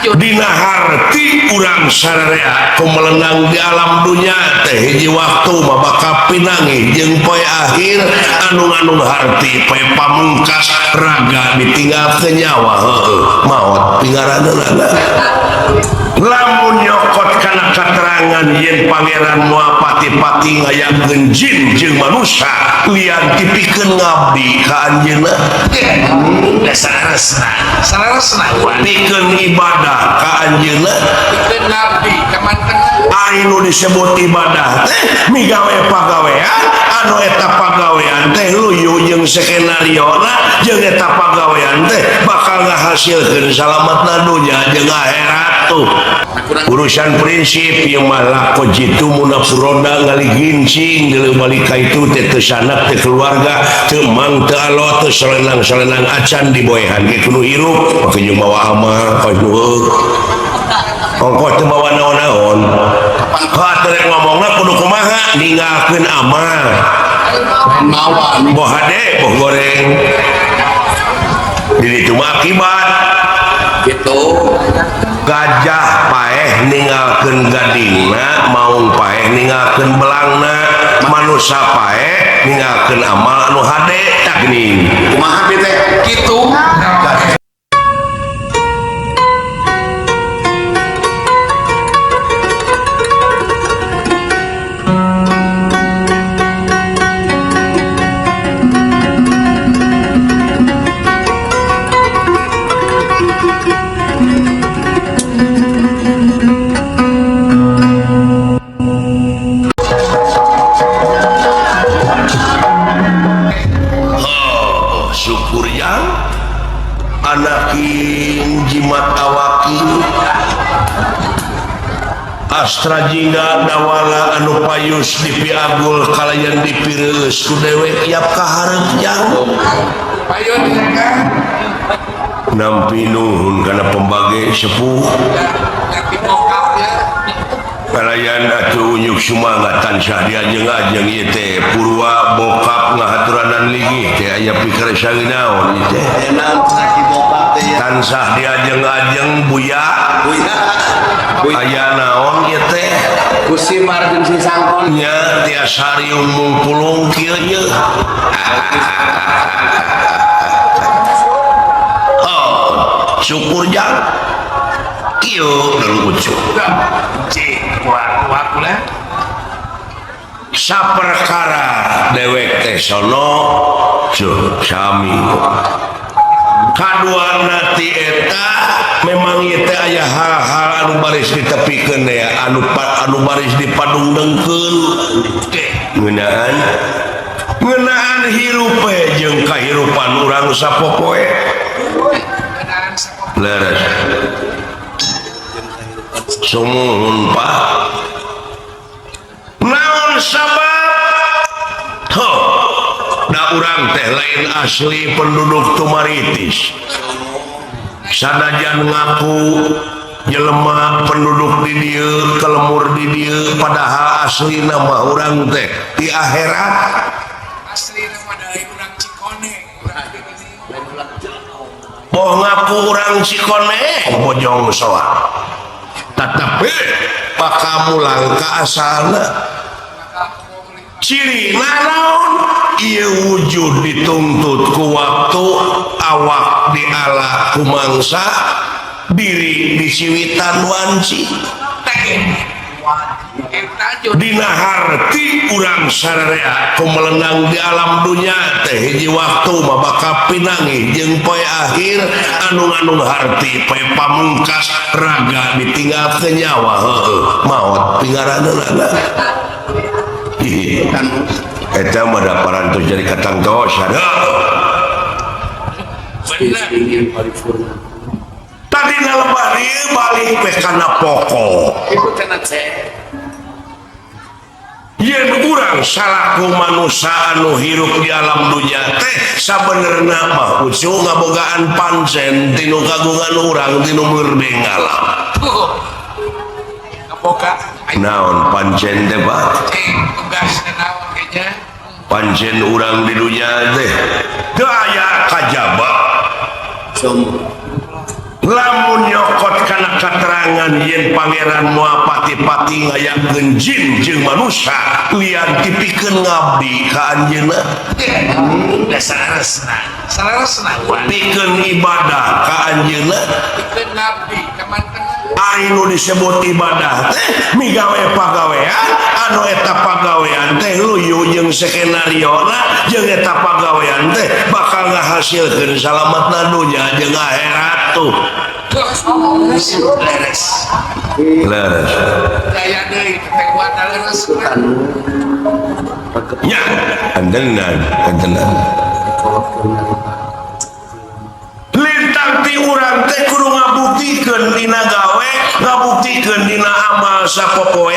Dina harti urang sararea kumelenang di alam dunya teh hiji waktu mah bakal pinanggih jeung poe akhir anu ngandung harti poe pamungkas raga ditinggalkeun nyawa heueuh maot pingaraneunana. Lamun nyokot kana katerangan yen pangeran moal pati-pati ngayakeun jin jeung manusia lian tipikeun ngabdi ka anjeunna Saleresna saleresna pikeun ibadah ka anjeunna pikeun ngabdi ka manten ari nu disebut ibadah teh migawe pagawean anu eta pagawean teh luyu jeung skenariona jeung eta pagawean teh bakal ngahasilkeun salametna dunya jeung akhirat tuh. Urusan prinsip yang malah jitu munafuroda ngaligincing deuleu balik ka itu teh teu sanak teh keluarga teu mang teu alo teu salenang-salenang acan diboehan ge kudu hirup make jeung mawa amal kudu ongkoh teu mawa naon-naon heuh rek ngomongna kudu kumaha ninggalkeun amal mawa boh hade boh goreng di ditu mah akibat gitu. Gajah paeh ninggalkeun gadingna, maung paeh ninggalkeun belangna, manusa paeh ninggalkeun amal anu hade tah geuning. Kumaha teh kitu? Astra jingga dawala anu payus dipiagul kalayan dipireus ku dewek yap ka hareup jang payun nampi nuhun kana pembage sepuh kalayan atuh unyuk sumangat tansah diajeng-ajeng ieu teh purwa bokap ngahaturanan linggih teh aya pikir naon ieu teh tansah diajeng-ajeng buya aya naon ieu teh Gusti Martin si sangkon nya tiasa riung mungpulung kieu nya. Oh, syukur jang kieu lucu saperkara dewek teh sono sami kaduana ti eta memang ieu teh aya hal-hal anu baris ditepikeun ya anu baris dipadungdengkeun ngeunaan ngeunaan hirup jeung kahirupan urang sapopoe leres sumuhun Pak naon sabab heuh da urang teh lain asli penduduk Tumaritis sanajan ngaku jelema penduduk di dieu kelemur di dieu padahal asli nama urang teh di akhirat asli nama dari urang Cikoneng boh ngaku urang Cikoneng bojong soa tetapi bakal mulang ka asalna ciri naon ieu wujud dituntut ku waktu awak diala ku mangsa diri disiwitan wanci dina harti urang sararea kumelenang di alam dunya teh hiji waktu mah bakal pinanggih jeung poe akhir anu ngandung harti poe pamungkas raga ditinggalkeun nyawa heueuh maot pingaraneunana. Eta mah da parantos jadi katangtos tadi nalebar ieu balik teh kana pokok yen urang salaku manusia anu hirup di alam dunya teh sabenerna mah ucu ngabogaan pancen tinu kagungan urang tinu meureun alam. Naon pancen teh Pak? Pancen urang di dunya teh teu aya kajaba. Lamun nyokot kana Ngan yen pangeran moal pati-pati ngayakeun jin jeung manusia lian tipikeun ngabdi ka anjeunna. Dasar saleresna pikeun ibadah ka anjeunna. Pikeun ngabdi ka manten. Ari nu disebut ibadah teh migawe pagawean anu eta pagawean teh luyu jeung skenariona jeung eta pagawean teh bakal ngahasilkeun salametna dunya jeung akhirat tuh. Leres. Leres. Daya deui teh kuat leres. Nya, andenan, andenan. Lintang ti urang teh kudu ngabuktikeun dina gawe, ngabuktikeun dina amal sapopoe.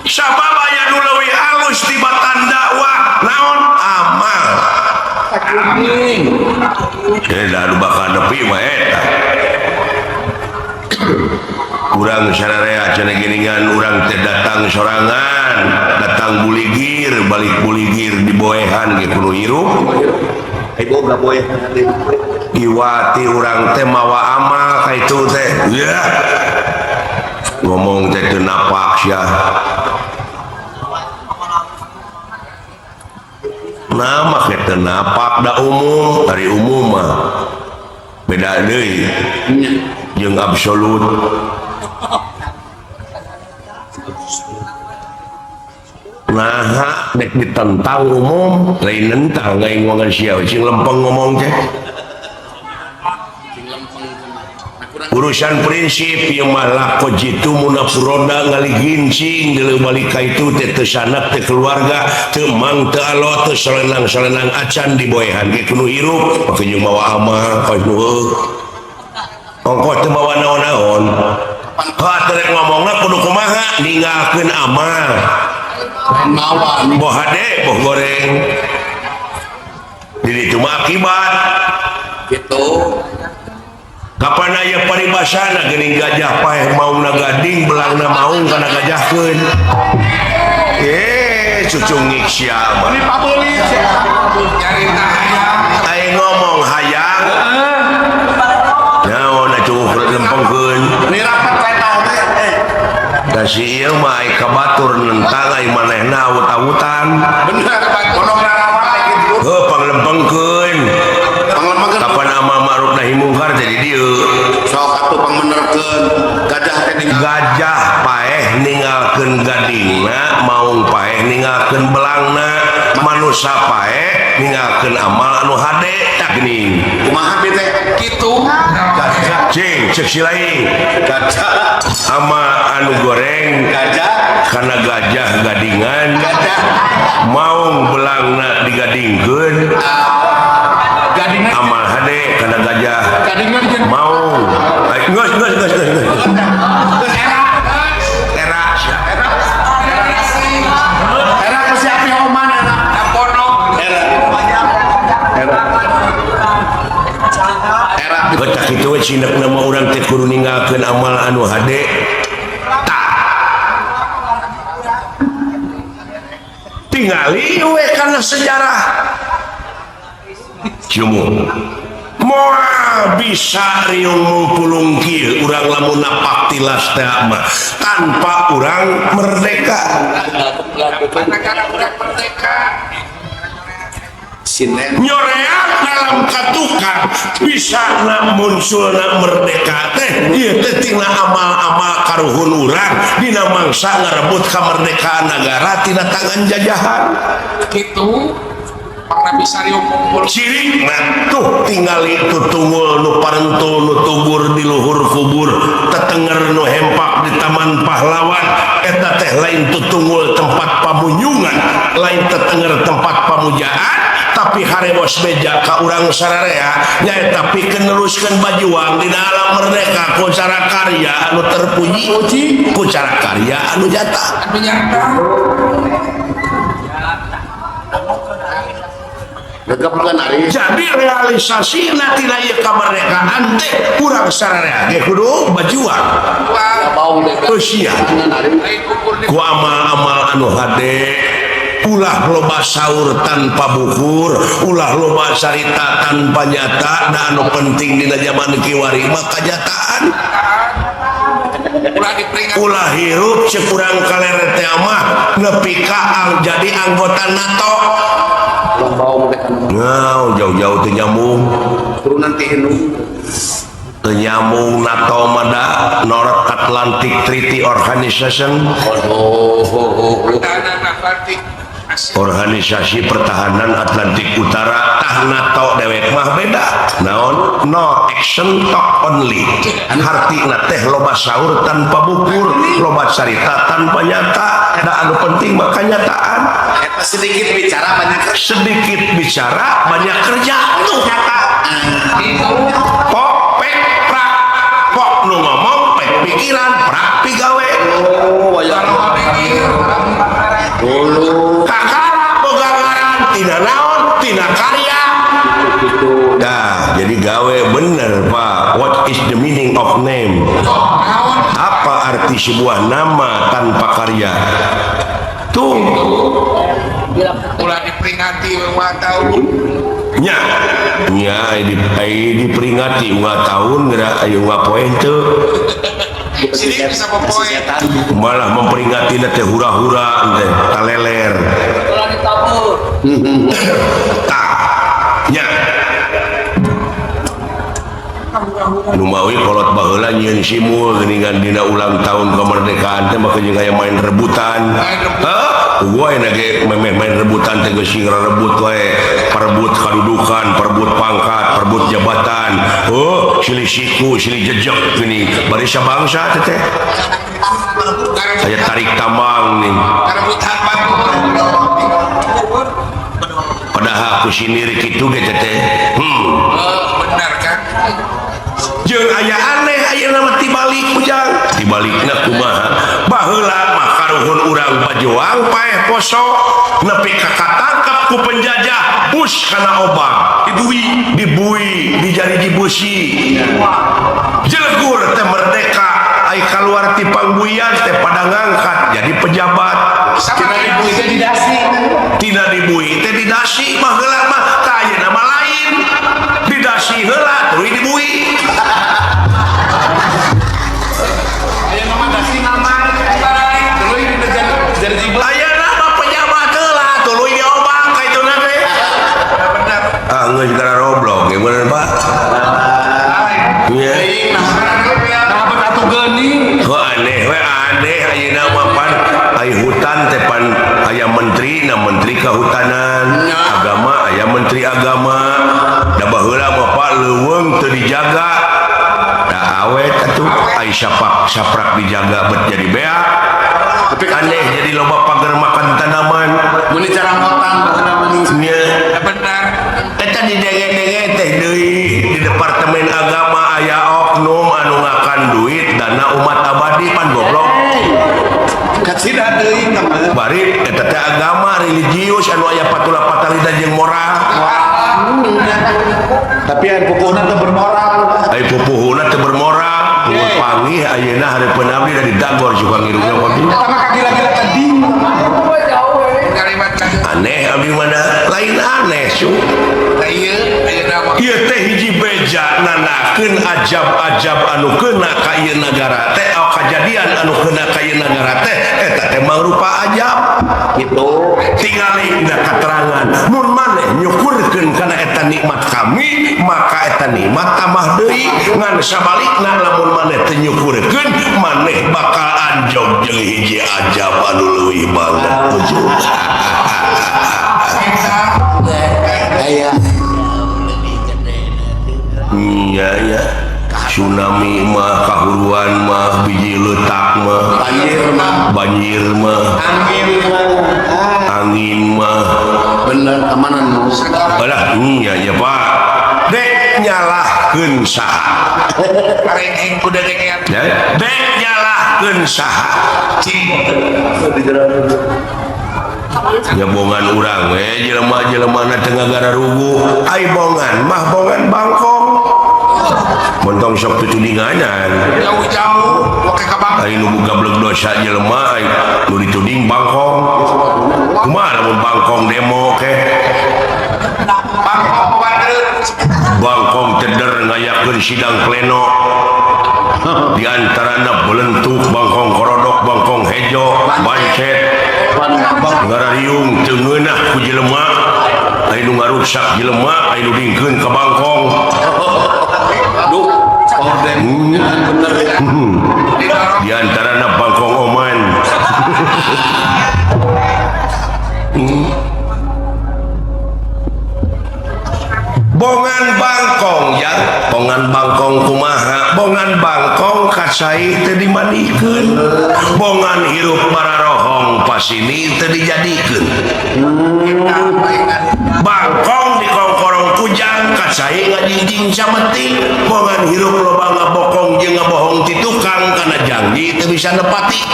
Sabab aya nu leuwih alus tibatan dakwah, naon amal. Amin. Da anu bakal nepi mah eta. Urang sararea cenah geuningan urang teh datang sorangan, datang buligir, balik buligir diboehan ge kudu hirup. Boga boehan Iwati urang teh mawa amal ka itu teh. Ya. Ngomong teh teu napak sia. Nah, make teu napak da umum, ari umum mah beda deui jeung absolut. Nah, dek ditentang umum, lain nentang aing ngomongan sia cing lempeng ngomong teh. Urusan prinsip ieu mah lako jitu munafuroda ngaligincing deuleu balik ka itu teh teu sanak teu keluarga teu mang teu alo teu solenang-solenang acan diboehan ge kudu hirup make jeung mawa amal heueuh. Ongkoh teu mawa naon-naon. Heuh teh rek ngomongna kudu kumaha ninggalkeun amal. Mawa boh hade boh goreng. Jadi itu mah akibat gitu. Kapan aya paribasana geuning gajah paeh maungna gading belangna maung kana gajahkeun. Cucungik sia mah. Ini pabeuli sia. Nyarita hayang. Aing ngomong hayang. Naon atuh lempengkeun. Ini rapat kae tahu teh. Da si ieu mah ai ka batur nentang ai manehna awut-awutan. Bener pondok rapat teh kitu. Heuh panglempengkeun. Panglempengkeun. Kapan amal ma'ruf nahi mungkar jadi dieu. Sok atuh pangmenerkeun gajah teh ninggal. Gajah paeh ninggalkeun gadingna, maung paeh ninggalkeun belangna, manusa paeh ninggalkeun amal anu hade tah geuning. Kumaha bi teh? Kitu. Gajah. Cing ceuk si lain. Gajah. Ama anu goreng gajah kana gajah gadingan. Gajah. Maung belangna digadingkeun. Gadingan amal hade kana gajah. Gadingan jeung maung. Geus geus geus geus. Era era era ku si api oman era pondok era era era Betak kitu we cindekna mah urang teh kudu ninggalkeun amal anu hade. Tah. Tingali we kana sejarah. Cumung. Moal bisa riung pulung kieu urang lamun napak tilas teh mah tanpa urang merdeka. Negara urang merdeka. Nyoreak dalam katukang bisa na muncul na merdeka teh ieu teh tina amal-amal karuhun urang dina mangsa ngarebut kamerdekaan nagara tina tangan jajahan. Kitu pangna bisa riung kumpul. Ciri nah tuh tingali tutungul nu parentul nu tugur di luhur kubur tetenger nu hempak di taman pahlawan eta teh lain tutungul tempat pamunyungan lain tetenger tempat pamujaan tapi harewos beja ka urang sararea nyaeta pikeun neruskeun bajuang dina alam merdeka ku cara karya anu terpuji ku cara karya anu nyata. Anu nyata. Jadi realisasina tina ieu kamerdekaan teh urang sararea ge kudu bajuang. Eusia ku amal-amal anu hade ulah loba saur tanpa bukur, ulah loba carita tanpa nyata, da anu penting dina zaman kiwari mah kanyataan. Ulah diperingati. Ulah hirup cek urang kaler teh mah nepi ka jadi anggota NATO. Nah, jauh-jauh teu nyambung. Turunan ti indung. Teu nyambung NATO mah da North Atlantic Treaty Organization. Pertahanan Atlantik. Organisasi Pertahanan Atlantik Utara tah NATO dewek mah beda. Naon? No action talk only. Hartina teh loba saur tanpa bukur, loba carita tanpa nyata. Da anu penting mah kanyataan. Eta sedikit bicara banyak kerja. Sedikit bicara banyak kerja tuh. Nyata. Pok pek prak. Pok nu ngomong pek pikiran, prak pigawe. Oh, wayang. Dulu. Kakara boga ngaran tina naon, tina karya. Dah, jadi gawe bener Pak. What is the meaning of name? Apa arti sebuah nama tanpa karya? Tuh. Ulah diperingati ulang tahun. Nya, nya diperingati ulang tahun geura aya unggal poe teu. Sini bisa popoe. Malah memperingati teh hura-hura teh taleler. Ulah ditabur. Tah, nya. Numawi kolot baheula nyieun simul geuningan dina ulang tahun kemerdekaan teh maka jeung aya main rebutan. Hah? Gua enak ge memeh main rebutan teh geus rebut wae, perebut kadudukan, perebut pangkat, perebut jabatan. Oh, silih siku, silih jejek geuning. Bari sabangsa teh teh. Aya tarik tambang nih. Rebutan batur. Padahal ku sinir kitu ge teh teh. Benar kan? Jeung aya aneh ayeuna mah tibalik ujang. Tibalikna kumaha? Baheula mah karuhun urang pajuang paeh poso nepi ka katangkep ku penjajah bus kana obang dibui dibui dijariji busi jelegur teh merdeka ai kaluar ti pangbuian teh pada ngangkat jadi pejabat. Tina dibui teh didasi. Tina dibui teh didasi baheula mah tah ayeuna mah lain didasi heula tuluy dibui. Ayeuna mah dasi nama tuluy ayeuna mah pejabat heula tuluy diobang ka ituna teh. Bener. Ah geus gara roblok gimana Pak? Iya. Nah, atuh geuning. Kok aneh we aneh ayeuna mah pan ai hutan teh pan aya menteri na menteri kehutanan, agama aya menteri agama. Da baheula mah Pak leuweung teu dijaga. Da awet atuh ai sapak saprak dijaga bet jadi beak. Tapi aneh jadi loba pagar makan tanaman. Mun dicarangkotan baheula mah. Nya. Benar. Eta didenge-denge teh deui di departemen agama aya oknum anu ngakan duit dana umat abadi pan goblok. Kacida deui tah. Bari eta teh agama religius anu aya patula patalita jeung moral. Tapi aya pupuhna teu bermoral. Aya pupuhna teu bermoral. Mun panggih ayeuna hareupeun abdi da didagor suka ngirungna kopi. Eta mah kagila-gila tadi. Aneh abdi mana lain aneh su. Tah ieu ayeuna mah ieu teh hiji beja nanakeun ajab-ajab anu keuna ka ieu nagara teh kajadian anu keuna ka ieu nagara teh eta teh mangrupa ajab gitu. Tingali dina katerangan mun maneh nyukurkeun kana eta nikmat kami maka eta nikmat tambah deui ngan sabalikna lamun maneh teu nyukurkeun maneh bakal anjog jeung hiji ajab anu leuwih banget ujug. Aya iya ya tsunami mah kahuruan mah biji letak mah banjir mah angin mah bener kamanan alah iya ya Pak dek nyalahkeun saha areng kuda dengean dek nyalahkeun saha ya bongan urang we jelema-jelema na teu ngagara rugu ai bongan mah bongan bangkong montong sok tutudinganan jauh-jauh oke ka bangkong ai nu gablek dosa jelema ai nu dituding bangkong kumaha lamun bangkong demo ke bangkong pawandeut bangkong teder ngayakeun sidang pleno Di antarana belentuk, bangkong korodok, bangkong hejo, bancet, ngarariung teu ngeunah ku jelema, aya nu ngarusak jelema, aya nu dingkeun ka bangkong. Duh, orden bener ya. Di antarana bangkong oman. Bongan bangkong ya, bongan bangkong kumaha, bongan bangkong kacai teu dimandikeun, bongan hirup bararohong pasini teu dijadikeun. Bangkong dikongkorong kujang kacai ngajingjing cameti, bongan hirup loba ngabokong jeung ngabohong ti tukang kana janji teu bisa nepati.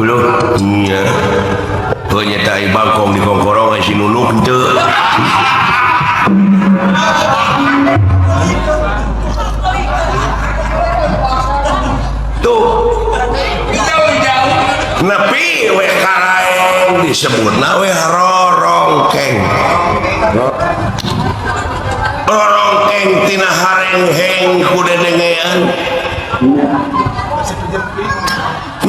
Uluh nya. Heuh nya teh bangkong dikongkorong si nunuk henteu. Tuh. Nepi we karaeng disebutna we rorongkeng. Rorongkeng tina harengheng ku dedengean.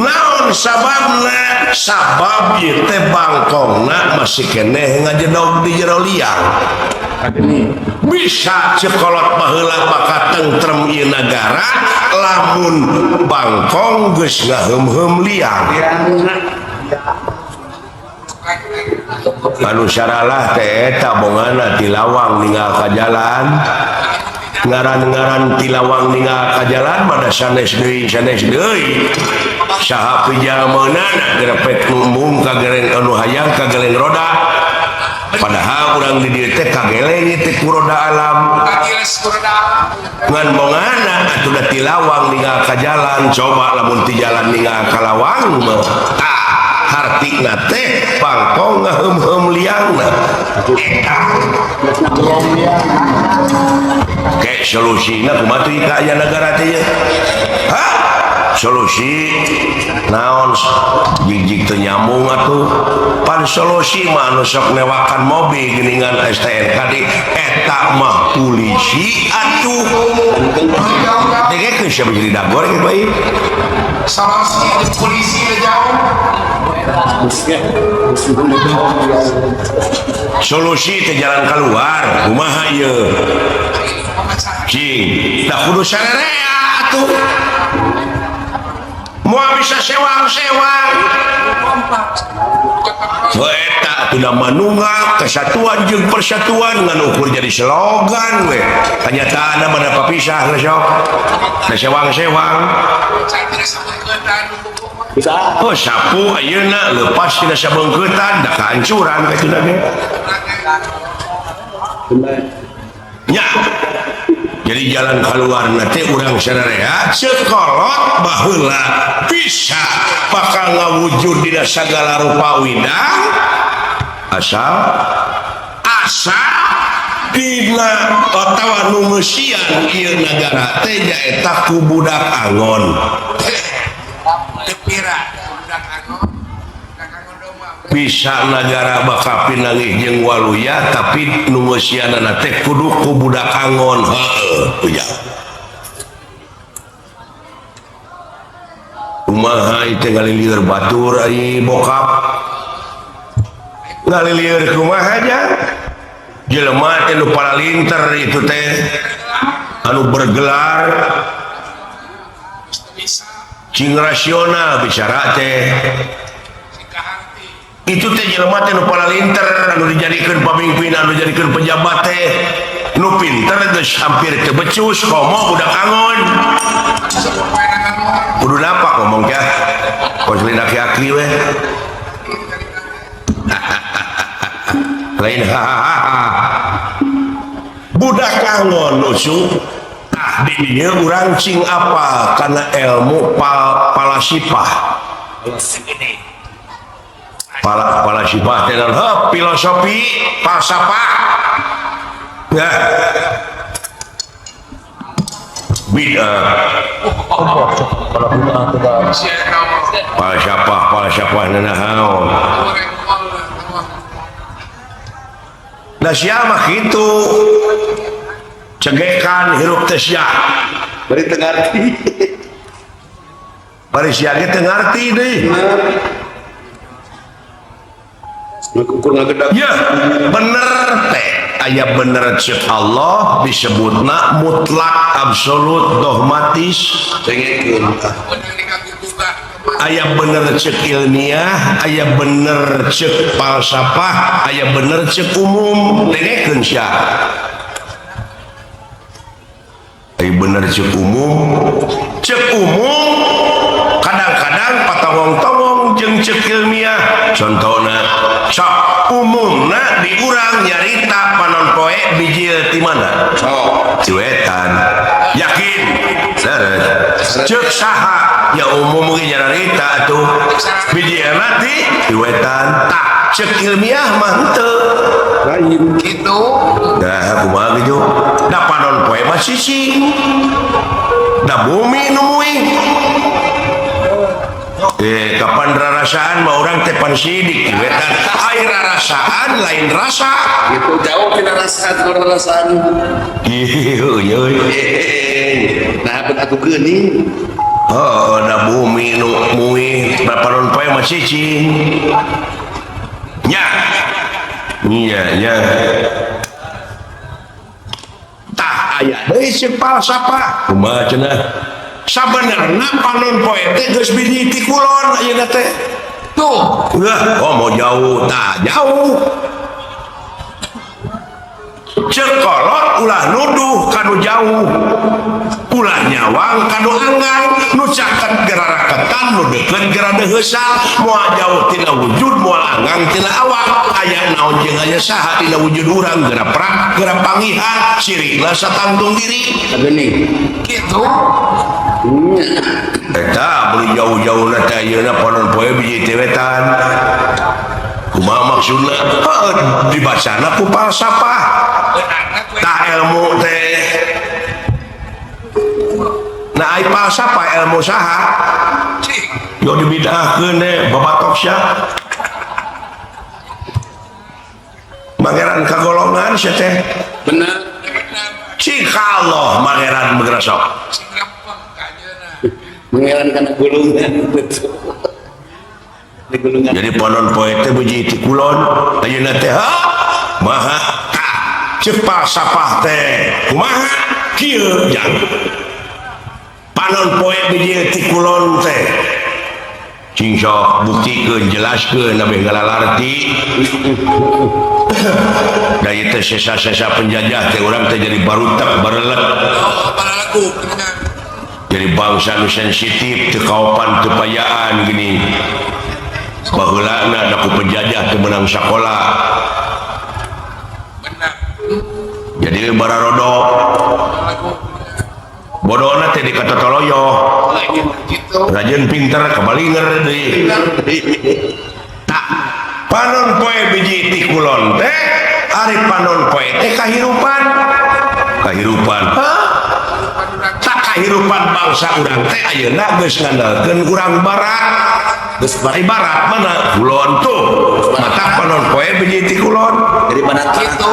Naon sababna? Sabab ieu teh bangkongna masih keneh ngajedog di jero liang. Bisa cekolot baheula bakal tentrem ieu nagara lamun bangkong geus ngaheum-heum liang. Anu saralah teh eta bongana ti lawang ninggal ka jalan. Ngaran-ngaran ti lawang ninggal ka jalan pada sanes deui sanes deui. Saha pijalmeunana grepek numbung ka gereng anu hayang ka geleng roda. Padahal urang di dieu teh kageleng teh ku roda alam. Ngan bongana atuh da ti lawang ninggal ka jalan, coba lamun ti jalan ninggal ka lawang mah tah hartina teh bangkong ngaheum-heum liangna. Eta ke solusina kumaha teh ka aya nagara teh ye? Hah? Solusi naon jig-jig teu nyambung atuh. Pan solusi mah anu sok newakan mobil geuningan STNK di eta mah polisi atuh. Dengekeun sia jadi dagor kieu bae. Solusi polisi teh jauh. Solusi teh jalan keluar kumaha ieu? Cing, da kudu sarerea atuh. Moal bisa sewang-sewang. Eta atuh da manunggal kesatuan jeung persatuan ngan ukur jadi slogan we. Kanyataanna mah da papisah geus sok. Da sewang-sewang. Oh sapu ayeuna leupas tina sabeungkeutan da kahancuran kitu ge. Nya. Jadi jalan keluar nanti urang sararea sekolot baheula bisa bakal ngawujud dina sagala rupa widang asal asa dina atawa nu ngeusian ieu nagara teh nyaeta ku budak angon. Bisa nagara bakal pinanggih jeung waluya tapi nu ngeusianana teh kudu ku budak angon. Heueuh ujang. Kumaha ieu teh ngalilieur batur ari bokap. Ngalilieur kumaha jang? Jelema teh nu paralinter itu teh anu bergelar cing rasional bicara teh. Itu teh jelema teh nu paralinter anu dijadikeun pamimpin anu dijadikeun pejabat teh nu pinter geus hampir teu becus komo budak angon. Kudu napa ngomong ya kos lain aki-aki we. Lain hahaha budak angon lucu. Tah di dieu urang cing apa kana ilmu palasipah. Palasipah teh naon? Heuh, filosofi falsafah. Ya. Bid'ah. Falsafah, falsafah nanaon. Nah sia mah kitu. Cegekan hirup teh sia. Bari teu ngarti. Bari sia ge teu ngarti deui. Ukur ngagedak. Ya, bener teh. Aya bener cek Allah disebutna mutlak absolut dogmatis. Dengekeun. Aya bener cek ilmiah, aya bener cek falsafah, aya bener cek umum. Dengekeun sia. Aya bener cek umum. Cek umum kadang-kadang patongong-tongong jeung cek ilmiah. Contohna sok umumna di urang nyarita panon poe bijil ti mana? Sok. Ti wetan. Yakin? Leres. Cek saha? Ya umum ge nyarita atuh. Bijilna ti wetan. Tak cek ilmiah mah henteu. Lain kitu. Nah, kumaha kitu? Da panon poe mah sisi. Da bumi nu muih. Kapan rarasaan mah urang teh pan sidik ti wetan. Ai rarasaan lain rasa. Gitu jauh tina rasaan rarasaan. Ieu euy. Nah, ben aku geuning. Oh, da bumi nu muih, panon poe mah cicing. Nya. Nya nya. Tah aya deui cek falsafah. Kumaha cenah? Sabenerna panon poe teh geus biji ti kulon ayeuna teh. Tuh. Wah, oh mau jauh, tah jauh. Cek kolot ulah nuduh kanu jauh. Ulah nyawang kanu anggang, nu caket geraraketan, nu deukeut geradeuheusan, moal jauh tina wujud, moal anggang tina awak. Aya naon jeung aya saha dina wujud urang geura prak, geura pangihan, sirikna satangtung diri. Geuning. Kitu. Eta beli jauh-jauh na teh ayeuna panon poe biji teh wetan. Kumaha maksudna? Heuh, dibacana ku falsafah. Tah ilmu teh. Nah, ai falsafah ilmu saha? Yo dibidahkeun deh babatok sia. Pangeran kagolongan sia teh. Bener. Cik Allah pangeran bergerak. Pangeran kana gulungan betul. Di gulungan. Jadi panon poe teh beuji ti kulon, ayeuna teh ha maha cek falsafah teh. Kumaha kieu jang. Panon poe beuji ti kulon teh. Cing sok buktikeun jelaskeun abeh ngalalarti. Da ieu teh sesa-sesa penjajah teh urang teh jadi barutek barelek. Barelek. Jadi bangsa nu sensitif teu kaopan teu payaan gini. Baheulana da ku penjajah teu meunang sakola. Jadi bararodo. Bodona teh dikatotoloyo. Rajin pinter kabalinger deui. Tak panon poe biji ti kulon teh ari panon poe teh kahirupan. Kahirupan. Hah? Tak kahirupan bangsa urang teh ayeuna geus ngandalkeun urang barat. Geus bari barat mana? Kulon tuh. Mata panon poe biji ti kulon. Jadi barat kitu.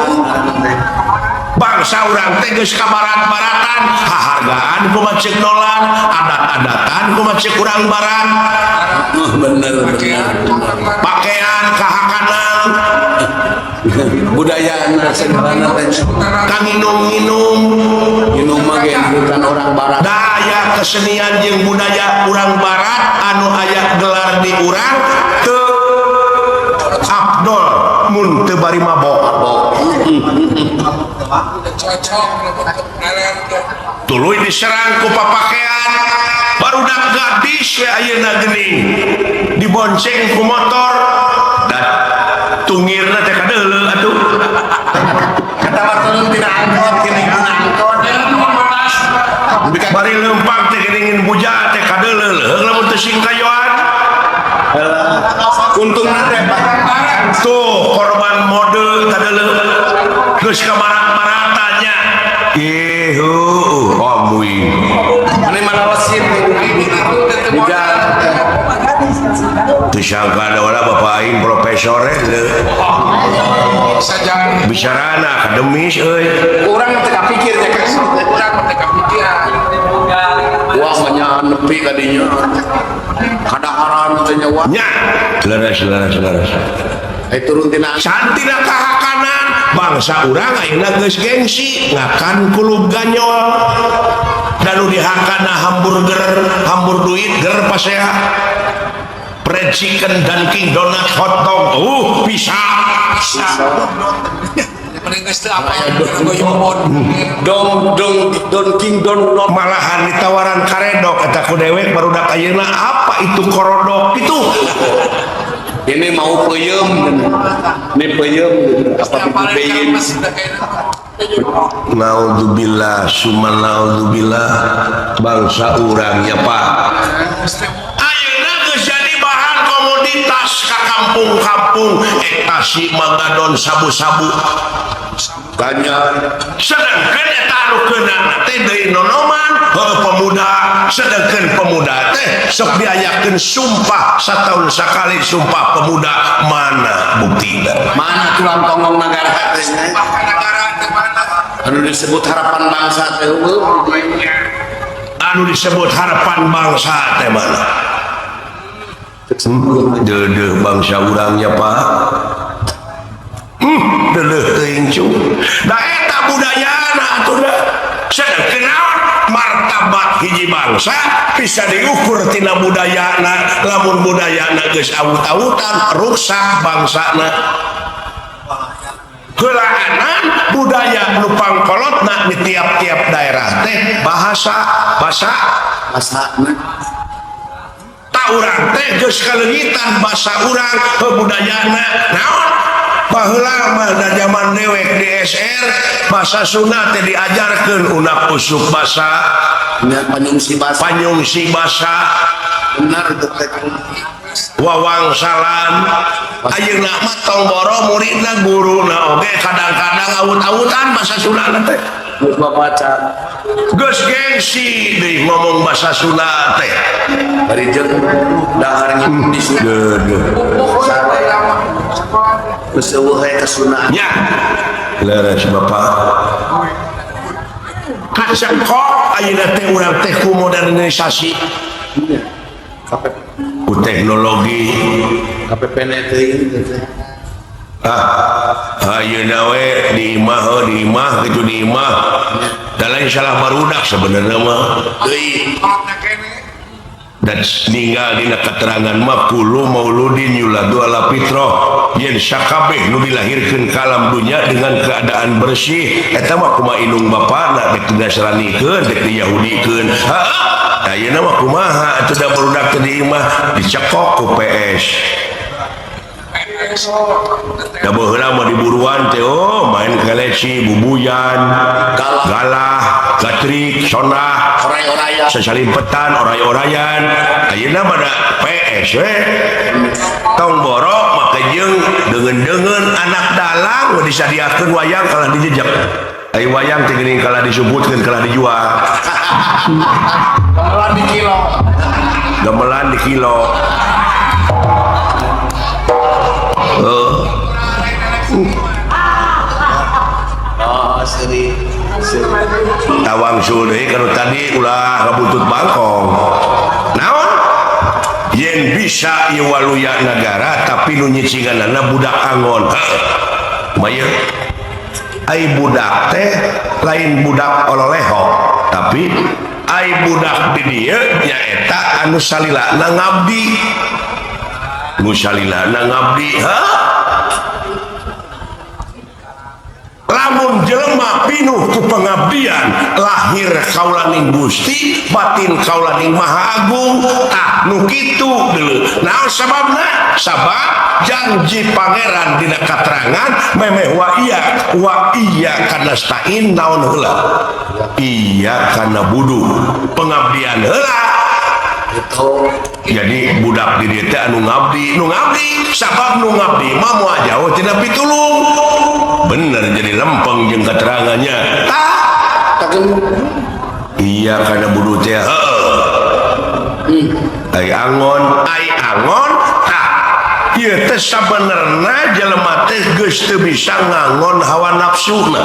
Bangsa urang teh geus ka barat-baratan, hahargaan kumaha ceuk dolar, adat-adatan kumaha ceuk urang barat. Bener bener. Pakaian kahakanan, budayana segalana teh. Kanginum-nginum, nginum mah ge bukan orang barat. Daya kesenian jeung budaya urang barat anu aya gelar di urang teu abdol mun teu bari mabok. Tuluy diserang ku papakean barudak gadis we ayeuna geuning dibonceng ku motor dan tungirna teh kadeuleu atuh. Kata wartono tina angkot geuning tina angkot. Bari leumpang teh geuning buja teh kadeuleu leuheung lamun teu singkayoan. Untungna teh tuh korban mode kadeuleu geus ka barat-baratannya. Ih heueuh amuy. Mane malawasin di jalan. Teu sangka da ora bapak aing profesor heuh. Bisa Bicarana akademis euy. Urang teu kapikir nya kan. Urang teu kapikiran. Wah mah nepi ka dinya. Kadaharan teh nya wah. Nya, leres leres leres. Eh turun tina Santina kahakanan bangsa urang ayeuna geus gengsi ngakan kulub ganyol. Dan nu dihakana hamburger, hambur duit ger pasea. Fried chicken, Dunkin Donut, hotdog, bisa. Mending geus teu apa goyobod. Dong dong don king don not. Malahan ditawaran karedok eta ku dewek barudak ayeuna apa itu korodok itu. Ini mau peuyeum. Ini peuyeum apa itu peuyeum. Naudzubillah summa naudzubillah bangsa urang nya Pak. Ayeuna geus jadi bahan komoditas ka kampung-kampung eta si mangadon sabu-sabu. Banyak. Sedangkan eta anu keunana teh deui nonoman heuh pemuda, sedangkan pemuda teh sok diayakeun sumpah sataun sakali sumpah pemuda, mana buktina? Mana tulang tonggong negara teh? Sumpah negara teh mana? Anu disebut harapan bangsa teh heueuh. Anu disebut harapan bangsa teh mana? Deudeuh bangsa urangnya Pak. Deudeuh teuing cu. Da eta budayana atuh da. Sedengkeun naon martabat hiji bangsa bisa diukur tina budayana. Lamun budayana geus awut-awutan rusak bangsana. Heulaanan budaya nu pangkolotna di tiap-tiap daerah teh bahasa bahasa bahasana. Ta urang teh geus kaleungitan bahasa urang budayana naon? Baheula mah da zaman dewek di SR bahasa Sunda teh diajarkeun unak usuk basa nya panyungsi basa panyungsi basa bener teh wawangsalan. Ayeuna mah tong boro muridna guruna oge kadang-kadang awut-awutan bahasa Sunda teh geus babaca geus gengsi deui ngomong bahasa Sunda teh bari jeung dahar di Sunda deudeuh geus eueuh aya kasunaan nya leres bapak kacekok ayeuna teh urang teh ku modernisasi ku teknologi KPPN teh ah ayeuna we di imah di imah kitu di imah da lain salah barudak sebenarnya mah deui dan ninggal dina keterangan mah kullu mauludin yuladu ala fitrah yen sakabeh nu dilahirkeun ka alam dunya dengan keadaan bersih eta mah kumaha indung bapana dek dinasranikeun dek diyahudikeun heeh ayeuna mah kumaha atuh da barudak teh di imah dicekok ku PS da baheula mah diburuan teh oh main keleci bubuyan galah gatrik sonah oray-orayan sasalimpetan oray-orayan ayeuna mah da PS we tong boro make jeung deungeun-deungeun anak dalang we disadiakeun wayang kalah dijejek ai wayang teh geuning kalah disebutkeun kalah dijual gamelan di kilo gamelan di kilo oh seri tawang deui kalau tadi ulah ngabuntut bangkong naon yen bisa ieu waluya nagara tapi nu nyicinganana budak angon kumaha ai budak teh lain budak ololeho tapi ai budak di dieu nyaeta anu salilana ngabdi nu salilana ngabdi ha lamun jelema pinuh ku pengabdian lahir kaulaning Gusti batin kaulaning Maha Agung tah nu kitu deuleu naon sababna sabab janji pangeran dina katerangan memeh wa iya kana stain naon heula iya kana budu pengabdian heula gitu. Jadi budak di dieu teh anu ngabdi nu ngabdi sabab nu ngabdi mah moal jauh tina pitulung bener jadi lempeng jeung keterangannya tah iya kana budu teh heueuh ai angon Ieu teh sabenerna jelema teh geus teu bisa ngangon hawa nafsuna.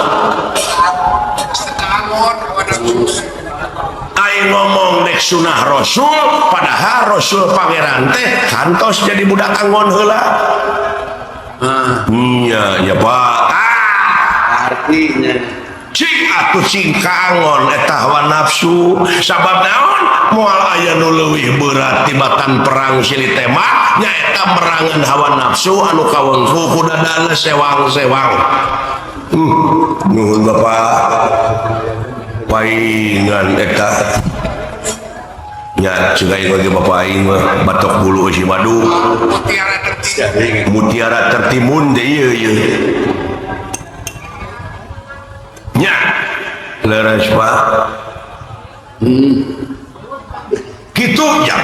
Aing ngomong dek sunah Rasul, padahal Rasul pangeran teh kantos jadi budak angon heula. Nya ya Pak. Artinya cing atuh cing kaangon eta hawa nafsu sabab naon moal aya nu leuwih berat tibatan perang silih tembak nyaeta merangan hawa nafsu anu kawengku ku dadana sewang-sewang. Nuhun Bapak paingan eta nya ceuk aing bagi Bapak aing mah batok bulu si madu mutiara tertimun teh ieu ieu nya leres Pak. Kitu nya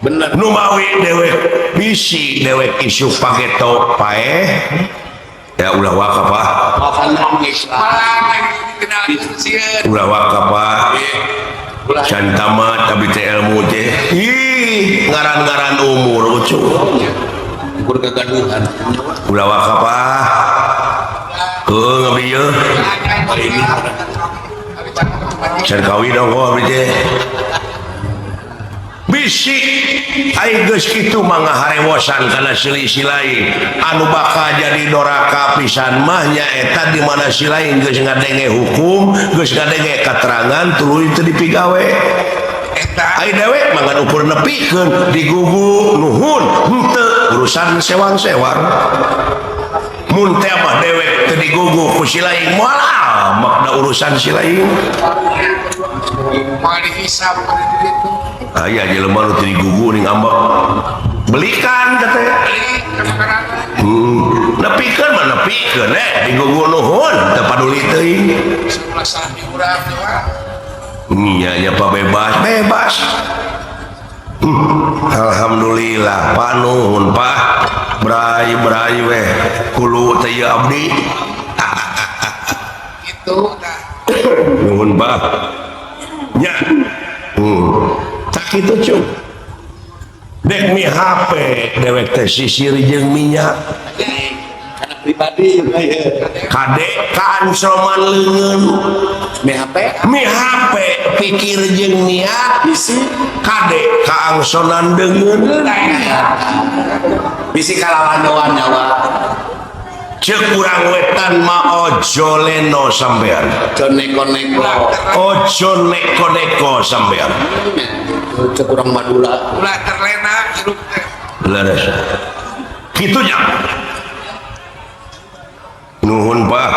bener nu mawi dewek bisi dewek isuk pageto paeh ya ulah waka Pak, ulah waka Pak, can tamat tapi teh ilmu teh ih ngaran-ngaran umur ucu ukur kegaduhan ulah waka Pak. Heuh ngabdi ieu can kawin ongkoh abdi teh bisi aing geus kitu mah ngaharewosan kana selisih lain anu bakal jadi doraka pisan mah nyaeta di mana si lain geus ngadenge hukum geus ngadenge katerangan tuluy teu dipigawe eta ai dewek mah ngan ukur nepikeun digugu nuhun henteu urusan sewang-sewang mun teh mah dewek teu digugu ku si lain moal amak da urusan si lain moal dihisab kitu. Aya jelema nu teu digugu ning ambek belikan teh beli makanan. Nepikeun mah nepikeun digugu nuhun teu paduli teuing ulah salah di urang teh Pak. Nya nya Pak bebas bebas. Alhamdulillah Pak nuhun Pak bray bray weh kulu teh ieu abdi kitu tah nuhun Pak nya. Tak kitu cuk dek mi HP dewek teh sisir jeung minyak karena pribadi kade kaansoman leungeun mi HP mi HP pikir jeung niat bisi kade kaangsonan deungeun bisi kalalandoan nyawa ceuk urang wetan mah ojo leno sampean ojo neko-neko ojo neko-neko sampean cek urang Madura ulah terlena hirup teh leres kitu nya nuhun Pak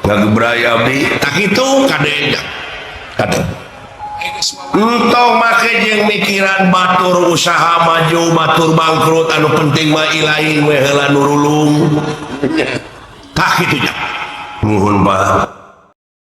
ngagebray abdi tak kitu kade nya kade entong make jeung mikiran batur usaha maju batur bangkrut anu penting mah ilaing we heula nurulung tak kitu nya nuhun Pak.